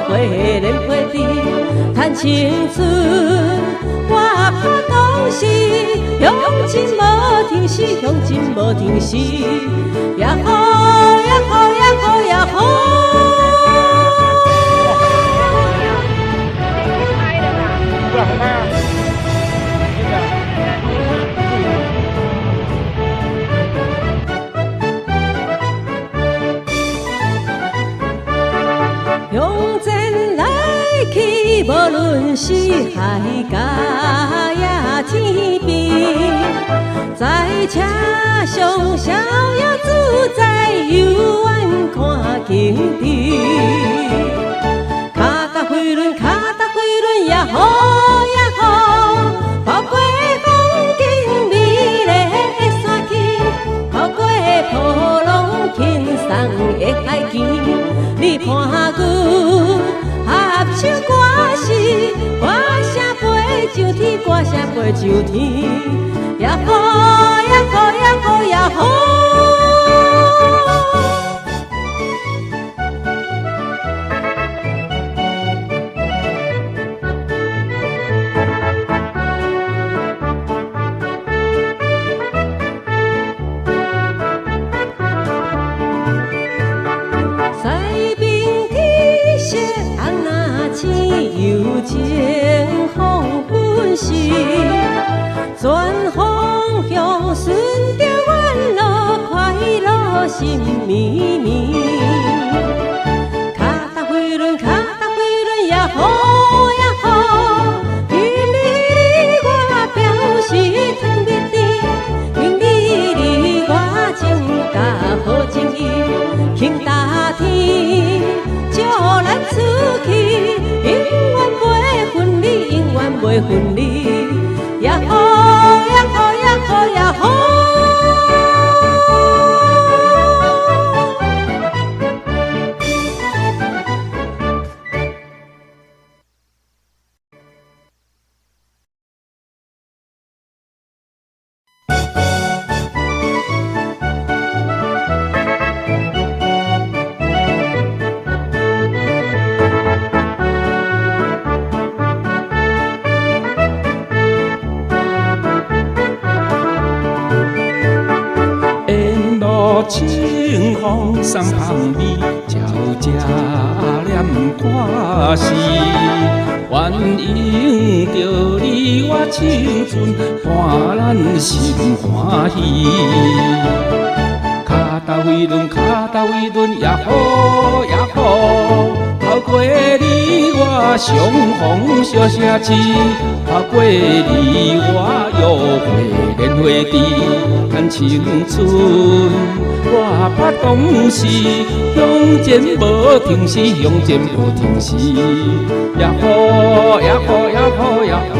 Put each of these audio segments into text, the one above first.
过莲花池，趁青春我拍当时，向前无停止，向前无停止，呀吼呀吼呀吼呀吼。向前來去，無論是海角也天邊，在車上逍遙自在，遊玩看景致。跤踏飛輪，跤踏飛輪，呀吼呀吼，透過風景美麗的山區，透過波浪輕鬆的海景，你伴阮合唱歌詩，歌聲飛上天，歌聲飛上天，呀吼呀吼呀吼呀吼。西边天色红若青，柔情黄昏时，全方向顺著阮路，快樂心綿綿。跤踏飛輪，跤踏飛輪，呀吼呀吼，因你我表示糖蜜甜，因你我情甲好情意，輕搭天，祝咱出去，永遠袂分離，永遠袂分離，呀吼呀吼呀吼呀吼。沿路清風送香味，鸟只念歌诗。愿用著你我青春，伴咱心歡喜。跤踏飛輪，跤踏飛輪，呀吼呀吼，透過你我相逢小城市，透過你我約會蓮花池，趁青春我拍當時，向前無停止，向前無停止，呀吼呀吼呀吼呀吼。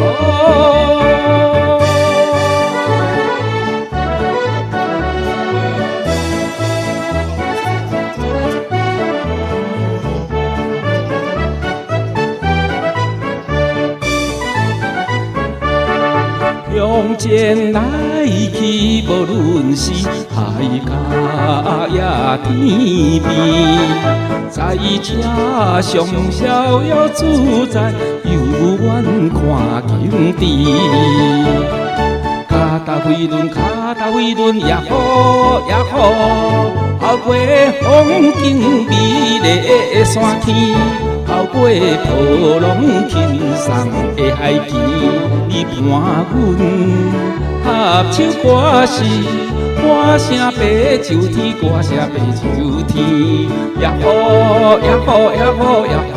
向前來去，無論是海角也天邊，在車上逍遙自在，遊玩看景致。跤踏飛輪，跤踏飛輪，呀吼呀吼，透過風景美麗的山區，透過波浪輕鬆的海墘，你伴阮合唱歌詩，歌聲飛上天，歌聲飛上天，呀吼呀吼呀吼呀吼。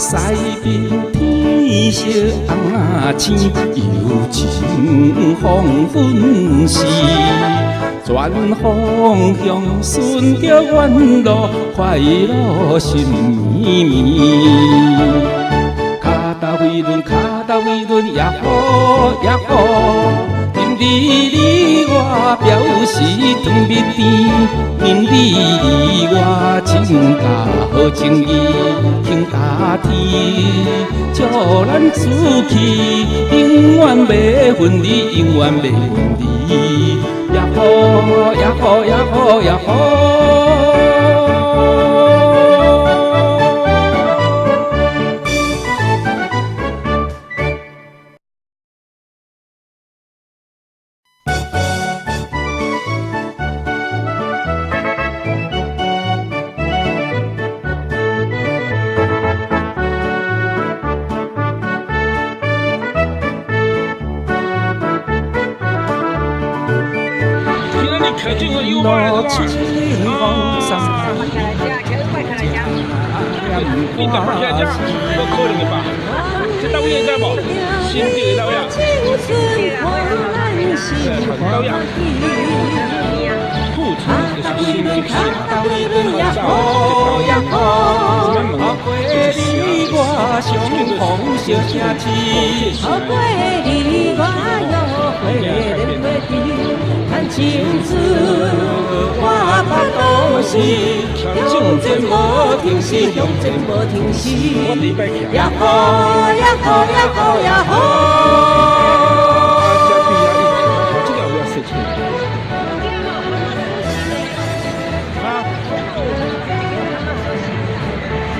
西邊天色紅仔青，柔情黃昏時，全方向順著阮路，快樂心綿綿。跤踏飛輪，跤踏飛輪，呀吼呀吼，因為你我表示糖蜜甜，因為你我情甲好情義輕搭天，祝咱出去，永遠袂分離，永遠袂分離。呀吼呀吼呀吼呀吼！你台北徛遮，无可能的吧？這佗位會知無？新竹的佗位啊？佗位啊？富春就是新竹市，呀吼呀吼，过你我相逢小城市，好過你我約會連袂記，談青春我腹肚是，向前無停止，向前無停止。呀吼呀吼呀吼呀吼！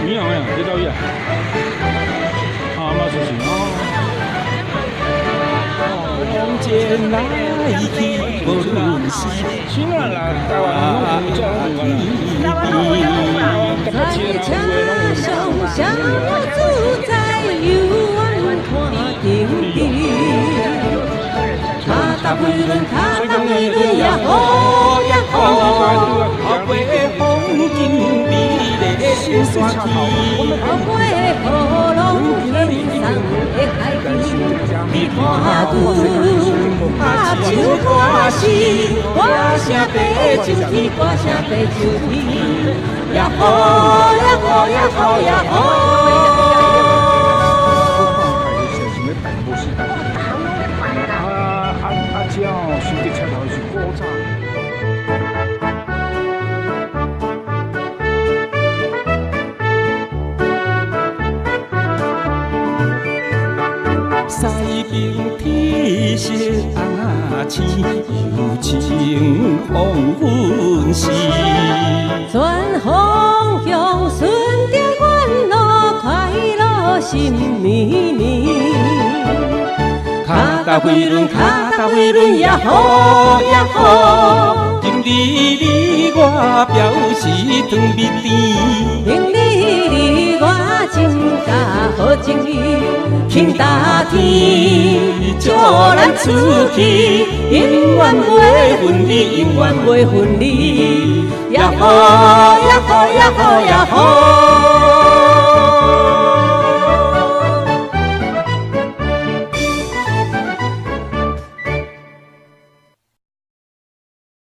你好呀，這佗位啊？啊，嘛就是哦。風前來去無論時。是啦啦，台灣攏有，這攏有啦。在車上逍遙自在，遊玩看頂頂。跤踏飛輪，跤踏飛輪呀吼呀吼，好過風景美麗山區，好過波浪天上的海景，你看阮合唱歌聲，歌聲爬上天，歌聲爬上天，呀吼呀吼呀吼呀吼！啊，這哦，新竹車頭是古早。西边天色红仔青，柔情黃昏時。全方向順著阮路，快樂心綿綿。跤踏飛輪，跤踏飛輪呀吼呀吼，今日你我表示糖蜜甜。今日你我真甲好情義，輕搭天，祝咱出去，永遠袂分離，永遠袂分離。呀吼呀吼呀吼呀吼！